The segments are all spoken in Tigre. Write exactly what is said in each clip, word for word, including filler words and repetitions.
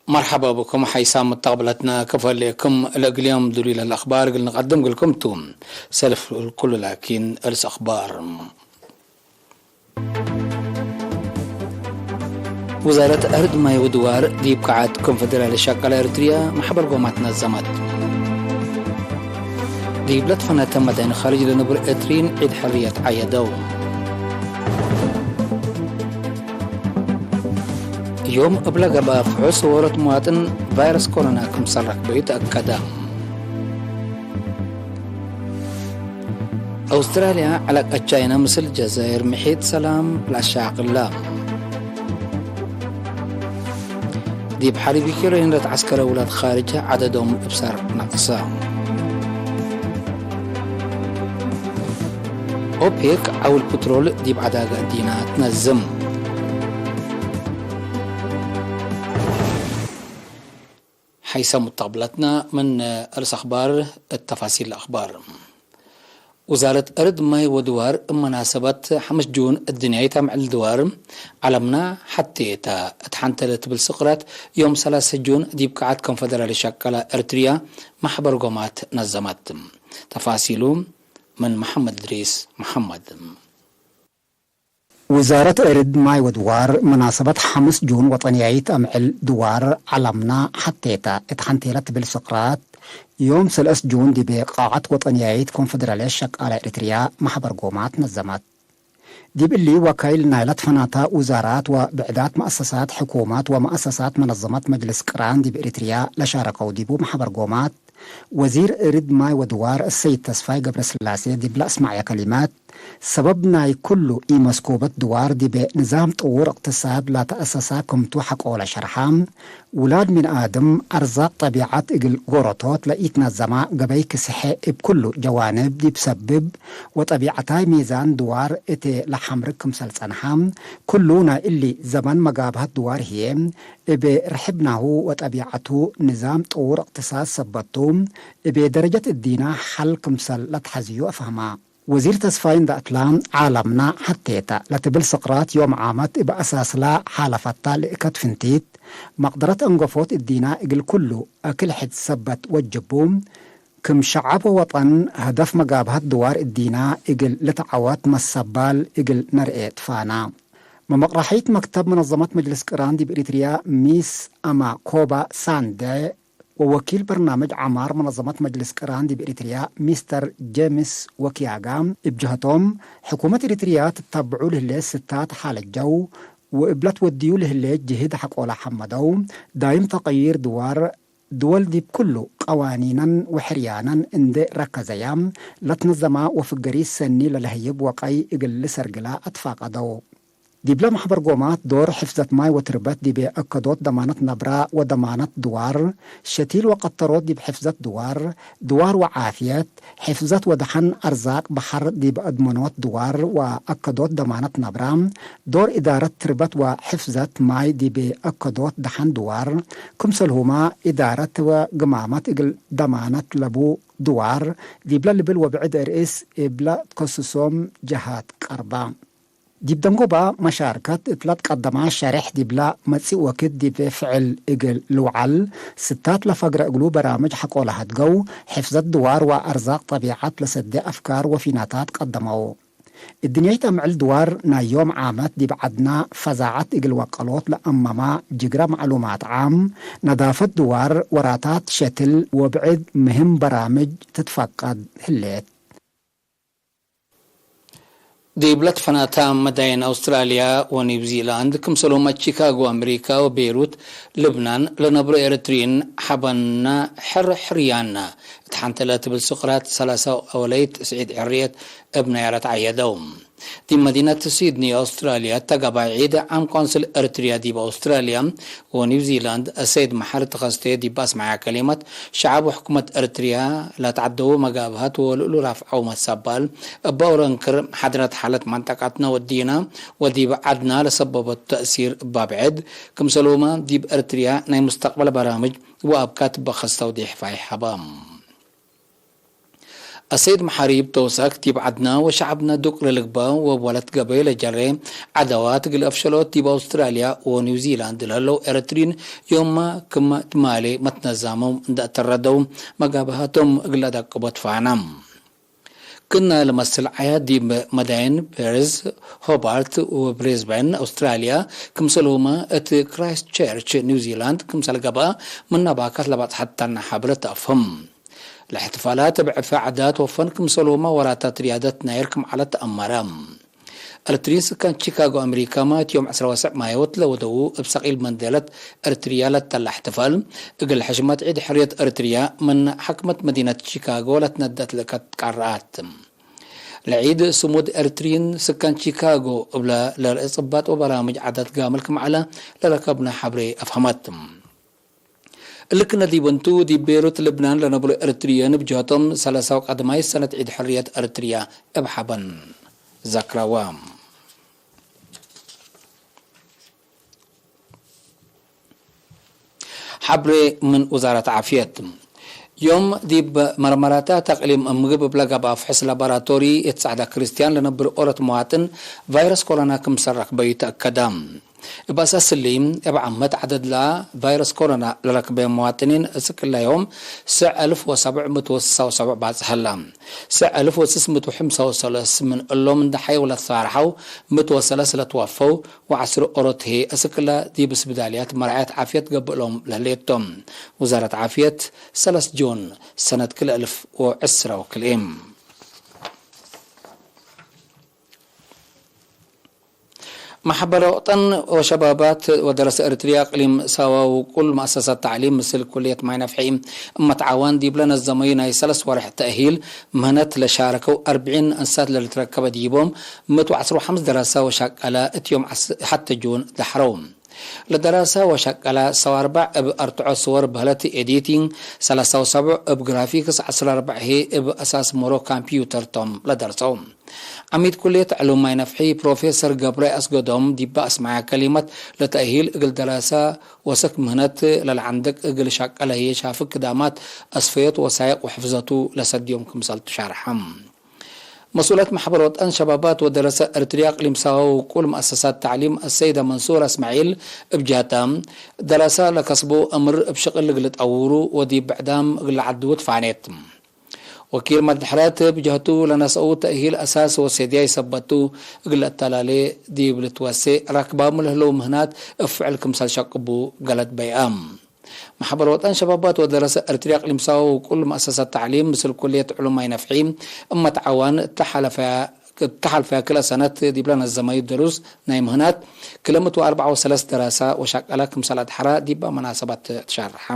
መርሐባ ብኩም ሐይሳም መተቅብለትነ፣ ክፈሌኩም ለእግል ዮም ድሉይ ለለአክባር እግል ንቀድም እግልኩም ቱ። ሰልፍ ኩሉ ላኪን እርስ አክባር። ውዛረት አርድ ማይ ወድዋር ዲብ ቀዓት ኮንፈደራል ሸቀለ ኤርትርያ መሕበር ጎማት ነዘመት። ዲብ ለትፈነተ መዳይን ካርጅ ለነብር ኤርትርዪን ዒድ ሕርየት ዐየደው። ዮም እብለ ገብአ ፍሑስ ወሮት መዋጥን ቫይረስ ኮሮና ክምሰል ረክበዩ ተአከደ። አውስትራልያ ዐለ ቻይና ምስል ጀዛይር ምሒት ሰላም ለአሻቅላ። ዲብ ሐርብ ዩክሬን ለትዐስከረ ውላድ ካርጅ ዐደዶም እብ ሰርዕ ነቅሰ። ኦፔክ ዐውል ፕትሮል ዲብ ዐዳገ እዲና ትነዝም። ሐይሰ ሙተቅብለትነ ምን ርስ አክባር እት ተፋሲል አክባር። ውዛረት አርድ ማይ ወድዋር እብ መናሰበት ሐምስ ጁን እድንያይት አምዕል ድዋር ዐለምና ሐቴ ተ እት ሐንተ ለትብል ስቅረት ዮም ሰላሰ ጁን ዲብ ቀዓት ኮንፈደራል ሸቀለ ኤርትርያ መሕበር ጎማት ነዘመት። ተፋሲሉ ምን መሐመድ እድሪስ መሐመድ። ውዛረት እርድ ማይ ወድዋር፣ መናሰበት ሐምስ ጁን ወጠንያይት አምዕል ድዋር ዐለምና ሐቴተ እት ሐንቴ ለትብል ስቅራት፣ ዮም ሰለስ ጁን ዲቤ ቃዐት ወጠንያይት ኮንፈደራልየት ሸቃለ ኤሪትርያ መሕበር ጎማት ነዘመት። ዲብ እሊ ወካይል ናይለ ትፈናተ ውዛራት ወብዕዳት መአሰሳት ሕኩማት ወመአሰሳት መነዘመት መጅልስ ቅራን ዲብ ኤሪትርያ ለሻረከው ዲቡ መሕበር ጎማት፣ ወዚር እርድ ማይ ወድዋር እሰይድ ተስፋይ ገብረስላሴ ዲብለ አስመዐየ ከሊመት፣ ሰበብ ናይ ክሉ ኢመስኩበት ድዋር ዲበ ንዛም ጥውር እቅትሳድ ለተአሰሳ ክምቱ ሐቆለ ሸርሐ፣ ውላድ ምን አድም አርዛቅ ጠቢዐት እግል ጎረቶት ለኢትነዘማ ገበይ ክስሐ እብ ክሉ ጀዋንብ ዲብ ሰብብ ወጠቢዐታይ ሚዛን ድዋር እት ለሐምርግ ክምሰል ጸንሐ፣ ክሉ ናይ እሊ ዘመን መጋብሀት ድዋር ህዬ፣ እብ ርሕብናሁ ወጠቢዐቱ ንዛም ጥውር እቅትሳድ ሰበት ቱ፣ እብ ደረጀት እዲና ሐል ክምሰል ለትሐዝዩ አፍሀማ። ወዚር ተስፋይ እንደ እትላ፣ ዓለምና ሐቴተ ለትብል ስቅራት ዮም ዓመት እብ አሳስላ ሓለፈታ ልእከት ፍንቲት፣ መቅደረት አንገፎት እዲና እግል ክሉ አክል ሕድ ሰበት ወጅቡ፣ ክም ሸዐብ ወወጠን፣ ሀደፍ መጋብሀት ድዋር እዲና እግል ልትዐወት መሰባል እግል ነርኤ ትፋና። መመቅረሒት መክተብ መነዘመት መጅልስ ቅራን ዲብ ኤሪትርያ ሚስ አማኮባ ሳንደ ወወኪል በርናምጅ ዐማር መነዘመት መጅልስ ቅራን ዲብ ኤሪትርያ ሚስተር ጄምስ ወኪያጋ እብ ጀሀቶም፣ ሕኩመት ኤሪትርያ ትታብዑ ለህሌት ስታት ሓለጀው ወእብለ ትወድዩ ለህሌት ጅህድ ሐቆለ ሐመደው፣ ዳይም ተቅይር ድዋር ድወል ዲብ ክሉ ቀዋኒነን ወሕርያነን እንዴ ረከዘያ፣ ለትነዘማ ወፍገሪት ሰኒ ለለህይብ ወቀይ እግል ልሰርግላ አትፋቀደው። ዲብለ መሕበር ጎማት ዶር ሕፍዘት ማይ ወትርበት ዲቤ አከዶት ደማነት ነብራ ወደማነት ድዋር፣ ሸቲል ወቀተሮት ዲብ ሕፍዘት ድዋር፣ ድዋር ወዓፍየት፣ ሕፍዘት ወደሐን አርዛቅ በሐር ዲብ አድመኖት ድዋር ወአከዶት ደማነት ነብራ፣ ዶር እዳረት ትርበት ወሕፍዘት ማይ ዲብ አከዶት ደሐን ድዋር፣ ክምሰልሁመ እዳረት ወግማመት እግል ደማነት ለቡ ድዋር ዲብለ ልብል ወብዕድ እርእስ እብለ ትከስሶም ጀሃት ቀርበ። ዲብ ደንጎባ መሻርከት እት ለትቀደመ ሸሬሕ ዲብለ መጽእ ወክድ ዲብ ፍዕል እግል ልውዓል ስታት ለፈግረ እግሉ በራምጅ ሐቆለ ሀድገው፣ ሕፍዘት ድዋር ወአርዛቅ ጠቢዐት ለሰዴ አፍካር ወፊናታት ቀደመው። እድንያይት አምዕል ድዋር ናይ ዮም ዓመት ዲብ ዐድና ፈዛዐት እግል ወቀሎት ለአመማ ጅግረ ማዕሉማት ዓም፣ ነዳፈት ድዋር፣ ወራታት ሸትል ወብዕድ ምህም በራምጅ ትትፈቀድ ህሌት። ዲብ ለትፈናተ መዳይን አውስትራልያ ወኒውዚላንድ፣ ክምሰልሁመ ቺካጎ አሜሪካ ወቤይሩት ልብናን፣ ለነብሮ ኤረትርዪን ሐበነ ሕር ሕርያነ እት ሐንተ ለትብል ስቅራት ሰላሰ አወለይት ስዒድ ሕርየት እብ ናያረት ዐየደው። ዲብ መዲነት ሲድኒ አውስትራልያ፣ ተጋባይ ዒድ ዓም ቆንስል ኤረትርያ ዲብ አውስትራልያ ወኒውዚላንድ አሰይድ መሐር ተኸስቴ ዲብ አስመዐ ከሊመት፣ ሸዐብ ወሕኩመት ኤረትርያ ለትዐደዉ መጋብሀት ወልእሉ ራፍዐው መሰባል፣ እበ አውረንክር ሐድረት ሓለት መንጠቀትነ ወዲነ ወዲብ ዐድና ለሰበበቱ ተእሲር እበ አብዕድ፣ ክምሰልሁመ ዲብ ኤረትርያ ናይ ሙስተቅበል በራምጅ ወአብካት እበ ከስተው ዴሕፋይ ሀበ። አሰይድ መሓሪብ ተውሳክ ዲብ ዐድነ ወሸዐብነ ዱቅ ለልግበእ ወወለት ገበይ ለጀሬ ዐዳዋት እግል አፍሸሎት ዲብ አውስትራልያ ወኒውዚላንድ ለህለው ኤረትሪን ዮምመ ክም ትማሌ መትነዛመው እንደ አተረደው መጋብሀቶም እግል አዳቅቦ ትፋነ። ክነ ለመስል ዐያት ዲብ መዳይን ፔርዝ፣ ሆባርት ወብሬዝበን አውስትራልያ ክምሰልሁመ እት ክራይስት ቸርች ኒውዚላንድ ክምሰል ገብአ ምነ ባካት ለባጽሐት ተነ ሐብረ ተአፍህም። ለእሕትፋላት እብ ዕርፈ ዐዳት ወፈን ክምሰልሁመ ወራታት ርያደት ናይር ክም ዐለ ተአመረ። ኤረትርዪን ስካን ቺካጎ አሜሪካመ እት ዮም ዐስራ ወሰዕ ማዮት ለወደዉ እብ ሰቂል መንደለት ኤረትርያ ለተላ እሕትፋል፣ እግል ሕሽመት ዒድ ሕርየት ኤረትርያ ምን ሓክመት መዲነት ቺካጎ ለትነደአት ልእከት ቃረአት። ለዒድ ስሙድ ኤረትርዪን ስካን ቺካጎ እብለ ለልእጽባጥ ወበራምጅ ዐዳት ጋምል ክም ዐለ ለረከብነ ሐብሬ አፍሀመት። እሊ ክነ ዲብ እንቱ፣ ዲብ ቤሩት ልብናን ለነብሩ ኤረትርዮን እብ ጀህቶም፣ ሰለሳው ቀደማይ ሰነት ዒድ ሕርየት ኤረትርያ እብ ሐበን ዘክረወ። ሐብሬ ምን ውዛረት ዓፍየት። ዮም ዲብ መርመራታት አቅሊም ምግብ እብ ለገብአ ፍሕስ ላቦራቶሪ የተጸዕደ ክርስትያን ለነብር ኦሮት መዋጥን ቫይረስ ኮሮና ክምሰል ረክበዩ ተአከደ። እብ አሳስ እሊ፣ እብ ዓመት ዐደድ ለቫይረስ ኮሮና ለረክበዮም መዋጥኒን እስክ እለ ዮም ስዕ አልፍ ወሰብዕ ምእት ወስሳ ወሰብዕ ባጽሕ ህለ። ስዕ አልፍ ወስስ ምእት ወሐምሳ ወሰለስ ምን እሎም እንደ ሐየው ለትሳርሐው፣ ምእት ወሰለስ ለትወፈው፣ ወዐስር ኦሮት ህዬ እስክ እለ ዲብ ስብዳልያት መርዐየት ዓፍየት ገብእሎም ለህሌቶም። ውዛረት ዓፍየት፣ ሰለስ ጁን ሰነት ክልኤ አልፍ ወዕስራ ወክልኤ። መሕበር ወጠን ወሸባባት ወደረሰ ኤረትርያ እቅሊም ሳዋ ውቁል መአሰሳት ተዕሊም ምስል ኩልየት ማይ ነፍሒ እመትዓዋን ዲብለ ነዘመዩ ናይ ሰለስ ወርሕ ተእሂል ምህነት ለሻረከው አርብዒን እንሳት ለልትረከበ ዲቦም ምእት ወዐስር ወሐምስ ደረሰ ወሻቀለ እት ዮም ሐተ ጁን ደሐረው። ለደረሰ ወሻቀለ ሰው አርበዕ እብ አርትዖ ስወር በህለት ኤዲቲንግ፣ ሰለሳ ወሰብዕ እብ ግራፊክስ፣ ዐስር አርበዕ ህዬ እብ አሳስ ምሮ ካምፕዩተር ቶም ለደርሰው። ዐሚድ ኩልየት ዕሉም ማይ ነፍሒ ፕሮፌሰር ገብረ አስገዶም ዲበ አስመዐ ከሊመት፣ ለተእሂል እግል ደረሰ ወሰክ ምህነት ለለዐንድቅ እግል ሻቀለ ህዬ ሻፍግ ክዳማት አስፈዮት ወሳይቅ ወሕፍዘቱ ለሰድዮም ክምሰል ትሻርሐ። መስኡለት መሕበር ወጠን ሸባባት ወደረሰ ኤረትርያ እቅሊም ሳዋ ውቁል መአሰሳት ተዕሊም አሰይደ መንሱር እስማዒል እብ ጀህተ፣ ደረሰ ለከስቦ እምር እብ ሽቅል እግል ጠውሩ ወዲብ ብዕዳም እግል ለዐድዉ ትፋኔት። ወኪል መድሕረት እብ ጀህቱ፣ ለነስአው ተእሂል አሳስ ወሴድያይ ሰበት ቱ፣ እግል ለአተላሌ ዲብ ልትወሴ ራክባሙ ለህለው ምህናት እብ ፍዕል ክምሰል ሸቅቡ ገለት በይአ። መሕበር ወጠን ሸባባት ወደረሰ ኤረትርያ እቅሊም ሳዋ ውቁል መአሰሳት ተዕሊም ምስል ኩልየት ዕሉም ማይ ነፍሒ እመትዓዋን እተ ሐልፈያ ክልአ ሰነት ዲብለ ነዘመዩ ድሩስ ናይ ምህናት ክለ ምእት ወአርበዕ ወሰለስ ደረሰ ወሻቀለ ክምሰል አድሐረ ዲበ መናሰበት ትሸርሐ።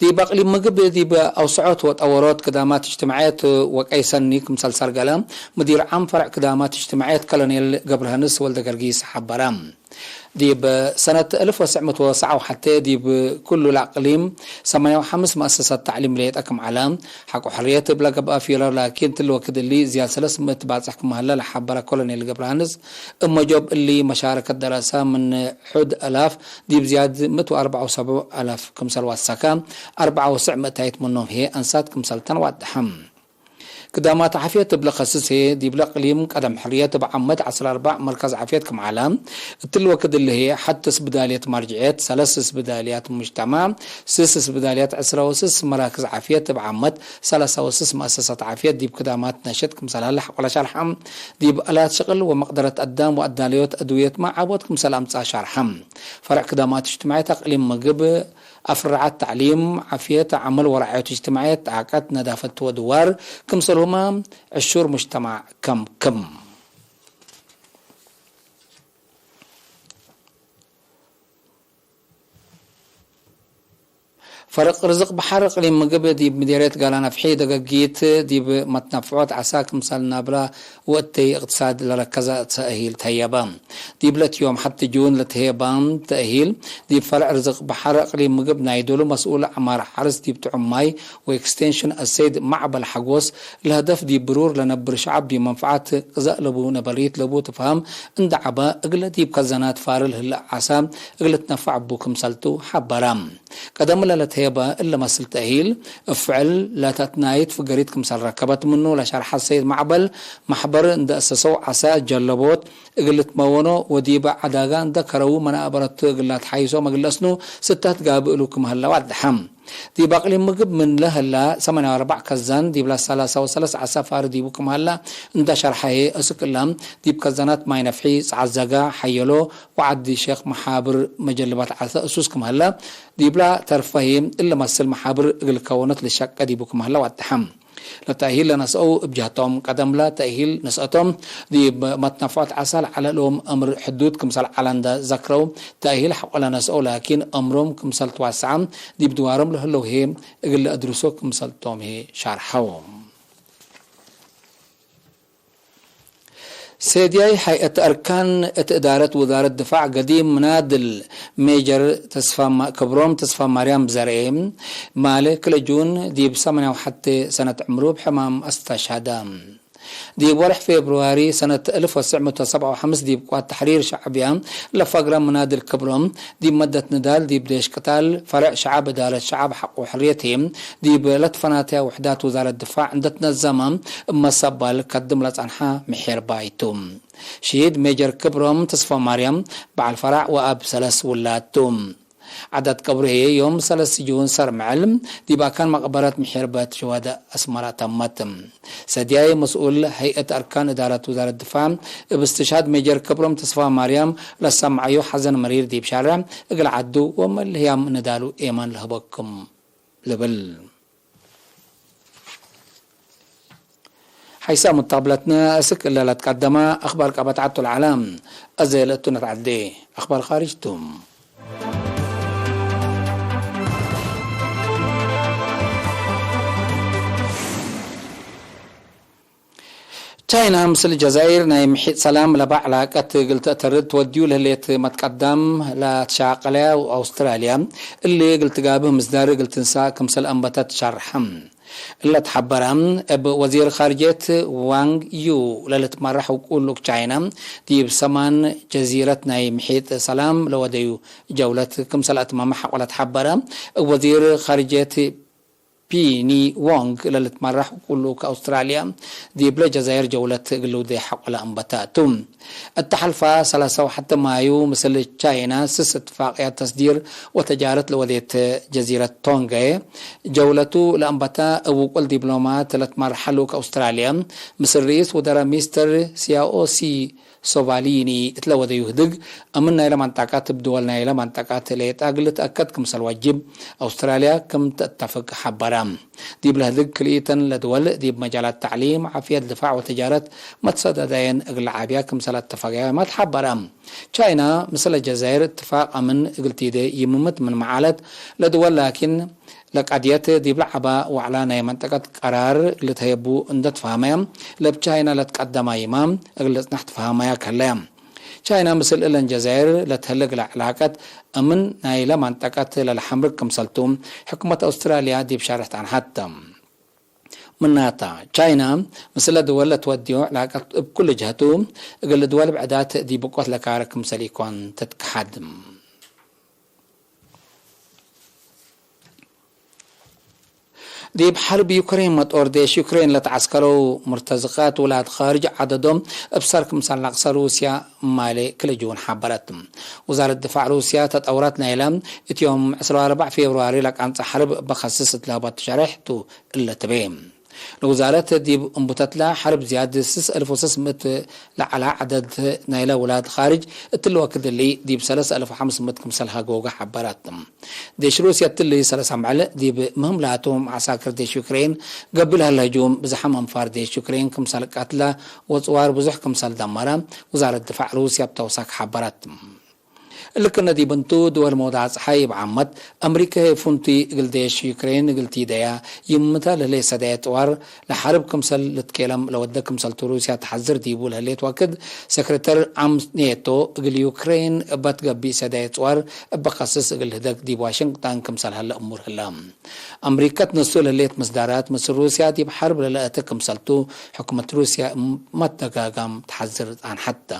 ዲብ አቅሊም ምግብ ዲብ አውሰዖት ወጠወሮት ክዳማት እጅትማዕየት ወቀይ ሰኒ ክምሰል ሰርገለ፣ ሙዲር ዓም ፈርዕ ክዳማት እጅትማዕየት ኮሎኔል ገብረሃንስ ወልደገርጊስ ሐበረ። ዲብ ሰነት አልፍ ወትሰዕ ምእት ወሰብዓ ወሐቴ ዲብ ኩሉ ለአቅሊም ሰማንያ ወሐምስ መአሰሳት ተዕሊም ሌጠ ክም ዐለ፣ ሐቆ ሕርየት እብ ለገብአ ፊረር ላኪን፣ እትሊ ወክድ እሊ ዝያድ ሰለስ ምእት ባጽሕ ክም ሀለ ለሐበረ ኮሎኔል ገብረሃንስ፣ እብ መጆብ እሊ መሻረከት ደረሰ ምን ሕድ አላፍ ዲብ ዝያድ ምእት ወአርበዕ ወሰብዕ አላፍ ክምሰል ወሰከ፣ አርበዕ ወትስዕ ምእታይት ምኖም ህዬ አንሳት ክምሰል ተን ዋድሐ። ክዳማት ዓፍየት እብ ለከስስ ህዬ፣ ዲብለ እቅሊም ቀደም ሕርየት እብ ዓመት ዐስር አርበዕ መርከዝ ዓፍየት ክም ዐለ፣ እትሊ ወክድ እሊ ህዬ ሐት ስብዳልየት ማርጅዕየት፣ ሰለስ ስብዳልያት ሙጅተማዕ፣ ስስ ስብዳልያት ዕስራ ወስስ መራክዝ ዓፍየት እብ ዓመት፣ ሰለሳ ወስስ መአሰሳት ዓፍየት ዲብ ክዳማት ነሽጥ ክምሰል ሀለ ሐቆለ ሸርሐ። ዲብ አላት ሽቅል ወመቅደረት አዳም ወአዳለዮት አድውየት መዓቦት ክምሰል አምጽአ ሸርሐ። ፈርዕ ክዳማት እጅትማዕየት አቅሊም ምግብ፣ አፍራዓት ተዕሊም፣ ዓፍየት፣ ዐመል ወረዓየት እጅትማዕየት፣ ጣቀት፣ ነዳፈት ወድዋር፣ ክምሰልሁመ ዕሹር ሙጅተማዕ ከምክም። ፈርቅ ርዝቅ በሐር እቅሊም ምግብ ዲብ ምዴርየት ጋላ ነፍሒ ደገጊት ዲብ መትነፍዖት ዐሳ ክምሰል ናብራ ወእተይ እቅትሳድ ለረከዘ ተእሂል ተየበ። ዲብለት ዮም ሐቲ ጁን ለትሄባም ተእሂል፣ ዲብ ፈርዕ ርዝቅ በሐር አቅሊም ምግብ ናይ ዶሉ መስኡል ዐማር ሐርስ ዲብ ጥዑም ማይ ወኤክስቴንሽን አሰይድ ማዕበል ሐጎስ፣ ለህደፍ ዲብ ብሩር ለነብር ሸዐብ ዲብ መንፈዓት ቅዘእ ለቡ ነበርይት ለቡ ትፍሀም እንደ ዐበ፣ እግለ ዲብ ከዘናት ፋርል ህለ ዓሳ እግል ትነፈዕ እቡ ክምሰልቱ ሐበረ። ቀደም ለለትሄበ እለ መስል ተእሂል፣ እብ ፍዕል ለተትናይት ፍገሪት ክምሰል ረከበት ምኑ ለሸርሐ ሰይድ ማዕበል፣ መሕበር እንደ አሰሰው ዓሳ ጀለቦት፣ እግል ልትመወኖ ወዲበ ዐዳጋ እንደ ከረዉ መናበረቱ እግል ለአትሓይሶም እግል ለአስኑ ስተት ጋብእ እሉ ክም ሀለ ወአድሐ። ዲብ አቅሊም ምግብ ምን ለህላ ሰማንያ ወአርበዕ ከዛን ዲብላ ሰላሳ ወሰለስ ዐሳ ፋሪ ዲቡ ክም ሀላ እንደ ሸርሐ ህዬ፣ እስክ እላ ዲብ ከዛናት ማይ ነፍሒ፣ ጸዓት ዘጋ፣ ሐየሎ ወዐዲ ሼክ መሓብር መጀልባት ዐሰ እሱስ ክም ሀላ፣ ዲብላ ተርፈ ህዬ እለ መስል መሓብር እግል ከወኖት ልሸቀ ዲቡ ክም ሀላ ወአድሐ። ለተእሂል ለነስአው እብ ጀህቶም፣ ቀደምለ ተእሂል ነስአቶም ዲብ መትነፍዖት ዐሳ ለዐለ እሎም እምር ሕዱድ ክምሰል ዐለ እንደ ዘክረው፣ ተእሂል ሐቆ ለነስአው ላኪን እምሮም ክምሰል ትዋሰዐ ዲብ ድዋሮም ለህለው ህዬ እግል ለአድርሶ ክምሰልቶም ህዬ ሻርሐው። ሴድያይ ሀይአት አርካን እት እዳረት ውዛረት ድፋዕ ገዲም ምናድል ሜጀር ተስፋማ-፣ ክብሮም ተስፋማርያም ዘርኤ፣ ማሌ ክለ ጁን ዲብ ሰማንያ ወሐቴ ሰነት ዕምሩ ብሕማም አስተሽሀደ። ዲብ ወርሕ ፌብርዋሪ ሰነት አልፍ ወትስዕ ምእት ወሰብዓ ወሐምስ ዲብ ቅዋት ተሕሪር ሸዕብያ ለፈግረ ምናድል ክብሮም፣ ዲብ መደት ንዳል ዲብ ዴሽ ቅታል ፈርዕ ሸዐብ እዳረት ሸዐብ ሐቆ ሕርየት ህዬ፣ ዲብ ለትፈናተያ ውሕዳት ውዛረት ድፋዕ እንደ ትነዘመ እብ መሰባል ከድም ለጸንሐ ምሒር ባይ ቱ። ሽሂድ ሜጀር ክብሮም ተስፋማርያም በዐል ፈራዕ ወአብ ሰለስ ውላድ ቱ። ዐዳት ቀብሩ ህዬ ዮም ሰለስ ጁን ሰር መዐል ዲብ አካን መቅበረት ምሒር በት ሽዋደ አስመራ ተመት። ሰድያይ መስኡል ሀይአት አርካን እዳረት ውዛረት ድፋዕ እብ እስትሽሃድ ሜጀር ክብሮም ተስፋማርያም ለሰምዐዩ ሐዘን መሪር ዲብ ሻርዕ እግል ዐዱ ወመልህያም ንዳሉ ኤማን ለህበኩም ልብል። ሐይሰ ሙታብለትነ እስክ እለ ለትቀደመ አክባር ቀበት ዐቱ ለዐለ። አዜ ለእቱ ነትዐዴ አክባር ካርጅ ቱ። ቻይና ምስል ጀዛይር ናይ ምሒጥ ሰላም ለበ ዕላቀት እግል ተአተርድ ትወድዩ ለህሌት መትቀዳም ለትሻቀለ ወአውስትራልያ እሊ እግል ትጋብህ ምስዳር እግል ትንሳእ ክምሰል አንበተት ሸርሐ። እለ ተሐበረ እብ ወዚር ካርጀት ዋንግ ዩ ለልትመራሕ ውቁል ልኡክ ቻይና ዲብ ሰማን ጀዚረት ናይ ምሒጥ ሰላም ለወደዩ ጀውለት ክምሰል አትመመ ሐቆ ለተሐበረ እብ ወዚር ካርጀት ፒኒ ዎንግ ለልትመራሕ ውቁል ልኡክ አውስትራልያ ዲብለ ጀዛይር ጀውለት እግል ልውዴ ሐቆ ለአንበተ ቱ። እተ ሐልፋ ሰላሳ ወሐተ ማዩ ምስል ቻይና ስስ እትፋቅያት ተስዲር ወተጃረት ለወዴት ጀዚረት ቶንገ ጀውለቱ ለአንበተ እብ ውቁል ዲብሎማት ለትመርሐ ልኡክ አውስትራልያ ምስል ርኢስ ውደረ ሚስተር ሲያኦሲ ሶቫሊኒ እት ለወደዩ ህድግ፣ አምን ናይለ መንጠቀት እብ ድወል ናይለ መንጠቀት ሌጠ እግል ልትአከድ ክምሰል ወጅብ፣ አውስትራልያ ክም ተአተፍቅ ሐበረ። ዲብለ ህድግ ክልኢተን ለድወል ዲብ መጃላት ተዕሊም፣ ዓፍየት፣ ድፋዕ ወትጃረት መትሰደዳየን እግል ለዓብያ ክምሰል አተፈቀያመ ተሐበረ። ቻይና ምስለ ጀዛይር እትፋቅ አምን እግል ቲዴ ይምምት ምንመ ዐለት፣ ለድወል ላኪን ለቀድየት ዲብ ለዐበ ወዕላ ናይ መንጠቀት ቀራር ልትሀየቡ እንደ ትፋሀመየ፣ ለብ ቻይና ለትቀደማይመ እግል ልጽነሕ ትፋሀመያ ከለየ። ቻይና ምስል እለን ጀዛይር ለትህልግ ለዕላቀት እምን ናይለ መንጠቀት ለለሐምርግ ክምሰልቱ፣ ሕኩመት አውስትራልያ ዲብ ሻርሕ ጠንሐት። ምናተ፣ ቻይና ምስለ ድወል ለትወድዮ ዕላቀት እብ ኩሉ ጀህቱ፣ እግል ድወል ብዕዳት ዲብ ብቆት ለካረ ክምሰል ኢኮን ትትከሐድ። ዲብ ሐርብ ዩክሬን መጦር ዴሽ ዩክሬን ለተዐስከረው ሙርተዝቃት ውላድ ኻርጅ ዐደዶም እብ ሰር ክምሰል ነቅሰ ሩስያ ማሌ ክለ ጁን ሐበረት። ውዛረት ድፋዕ ሩስያ ተጠውራት ናይለ እት ዮም ዕስራ ወአርበዕ ፌብርዋሪ ለቃንጸ ሐርብ እበ ከስስ እት ለሀበቱ ሸሬሕ ቱ እለ ትቤ። ለውዛረት ዲብ እንቡተትለ ሐርብ ዝያድ ስስ አልፍ ወስስ ምእት ለዐለ ዐደድ ናይለ ውላድ ኻርጅ እትሊ ወክድ እሊ ዲብ ሰለስ አልፍ ወሐምስ ምእት ክምሰል ሀጎገ ሐበረት። ዴሽ ሩስየ እትሊ ሰለስ አምዕል ዲብ ምህም ላቶም ዐሳክር ዴሽ ዩክሬን ገብእ ለህለ ህጁም ብዝሓም አንፋር ዴሽ ዩክሬን ክምሰል ቀትለ ወጽዋር ብዙሕ ክምሰል ደመረ ውዛረት ድፋዕ ሩስየ እብ ተውሳክ ሐበረት። እሊ ክነ ዲብ እንቱ፣ ድወል መውዳዕ ጸሓይ እብ ዓመት፣ አምሪከ ህይ ፍንቱይ እግል ዴሽ ዩክሬን እግል ቲደያ ይምተ ለህሌት ሰዳየ ጥዋር ለሐርብ ክምሰል ልትኬለም ለወደ ክምሰልቱ ሩስያ ተሐዝር ዲቡ ለህሌት ወክድ፣ ሰክረተር ዓም ኔቶ እግል ዩክሬን እበ ትገቢእ ሰዳየ ጥዋር እበ ከስስ እግል ህደግ ዲብ ዋሽንግተን ክምሰል ሀለ እሙር ህለ። አምሪከ ትነሱ ለህሌት ምስዳራት፣ ምስል ሩስያ ዲብ ሐርብ ለለአተ ክምሰልቱ፣ ሕኩመት ሩስያ እብ መተጋጋም ተሐዝር ጸንሐት።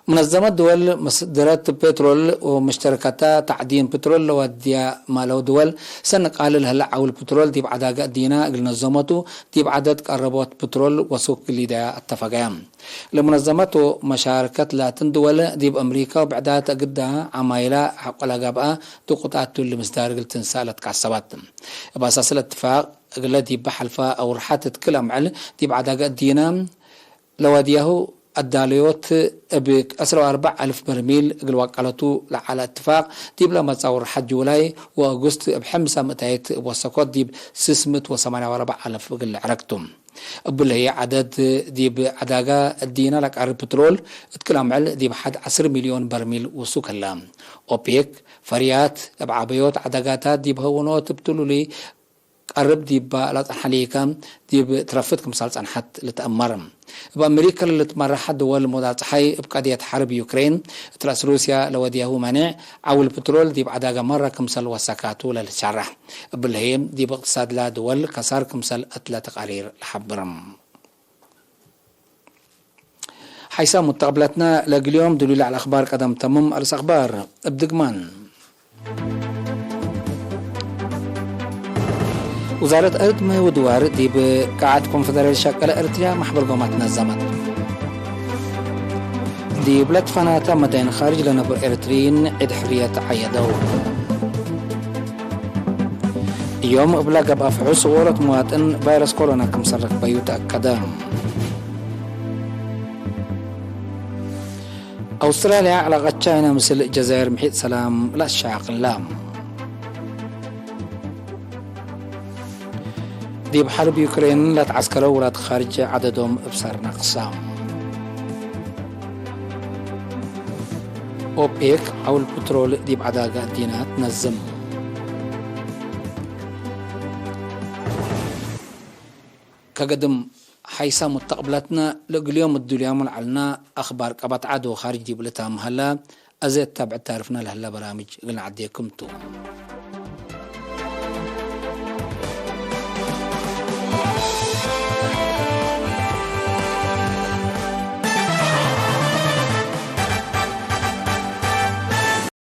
ሙነዘመት ድወል መስደረት ፔትሮል ወሙሽተረከታ ተዕዲን ፔትሮል ለወድያ ማለው ድወል፣ ሰኒ ቃልል ህለ ዐውል ፔትሮል ዲብ ዐዳገ እዲና እግል ነዘመቱ፣ ዲብ ዐደድ ቀረቦት ፔትሮል ወሱክ ሊደያ አተፈቀየ። ለሙነዘመት ወመሻረከት ላትን ድወል፣ ዲብ አምሪካ ወብዕዳት እግዳ ዐማይላ ሐቆ ለገብአ ድቁጣት ቱ ለምስዳር እግል ትንሳእ ለትቃሰበት። እብ አሳስ ለእትፋቅ፣ እግለ ዲበ ሐልፈ አውርሐት እት ክል አምዕል ዲብ ዐዳገ እዲነ ለወድያሁ አዳለዮት እብ ዕስራ ወአርበዕ አልፍ በርሚል እግል ዋቀለቱ ለዐለ እትፋቅ፣ ዲብለ መጽአ አውርሐት ጁላይ ወአጉስት እብ ሕምሳ ምእታይት እብ ወሰኮት ዲብ ስስ ምእት ወሰማንያ ወአርበዕ አልፍ እግል ልዕረግ ቱ። እብለ ህዬ ዐደድ ዲብ ዐዳገ እዲነ ለቀርብ ፕትሮል እት ክል አምዕል ዲብ ሐድ ዐስር ሚልዮን በርሚል ውሱክ ህለ። ኦፔክ፣ ፈርያት እብ ዐበዮት ዐዳጋታት ዲብ ሀውኖት እብ ትሉሊ ቀርብ ዲባ ለጸንሐ ሊከ፣ ዲብ ትረፍት ክምሰል ጸንሐት ልትአመር። እብ አሜሪከ ለልትመረሐ ድወል መውዳዕ ጸሓይ፣ እብ ቀድየት ሐርብ ዩክሬን እት ረአስ ሩስያ ለወድያሁ መኔዕ፣ ዐውል ፕትሮል ዲብ ዐዳገ መረ ክምሰል ወሰካቱ ለልትሸረሕ። እብለ ህዬ፣ ዲብ እቅትሳድላ ድወል ከሳር ክምሰል እትለ ተቃሪር ለሐብርም። ሓይሳም ሙተቅብለትነ ለእግል ዮም ዱሉይ ለዐለ አኽባር ቀደም ተምም። አርእስ አኽባር እብ ድግማን። ውዛረት አርድመ ወድዋር ዲብ ቃዐት ኮንፈደሬሽን ሸቀለ ኤርትርያ ማሕበር ጎማት ነዘመት። ዲብ ለትፈናተ መዳይን ካርጅ ለነብር ኤርትርይን ዒድ ሕርየት ዐየደው። ዮም እብለ ገብአ ፍሑስ ወለት መዋጥን ቫይረስ ኮሮና ክምሰል ረክበዩ ተአከደ። አውስትራልያ ዐላቀት ቻይና ምስል ጀዛይር ምሒጥ ሰላም ለአሻቅላ። ዲብ ሐርብ ዩክሬን ለትዐስከረው ውላድ ካርጅ ዐደዶም እብ ሰር ነቅሰ። ኦፔክ ዐውል ፕትሮል ዲብ ዐዳገ እዲነ ትነዝም። ከገድም ሓይሳም ወተቅብለትነ ለእግል ዮም እዱልያሙ ለዐልነ አኽባር ቀበት ዐድ ወካርጅ ዲብ ልታም ሀለ፣ አዜ እት ታብዕት ታርፍነ ለሀለ በራምጅ እግል ነዐዴኩም ቱ።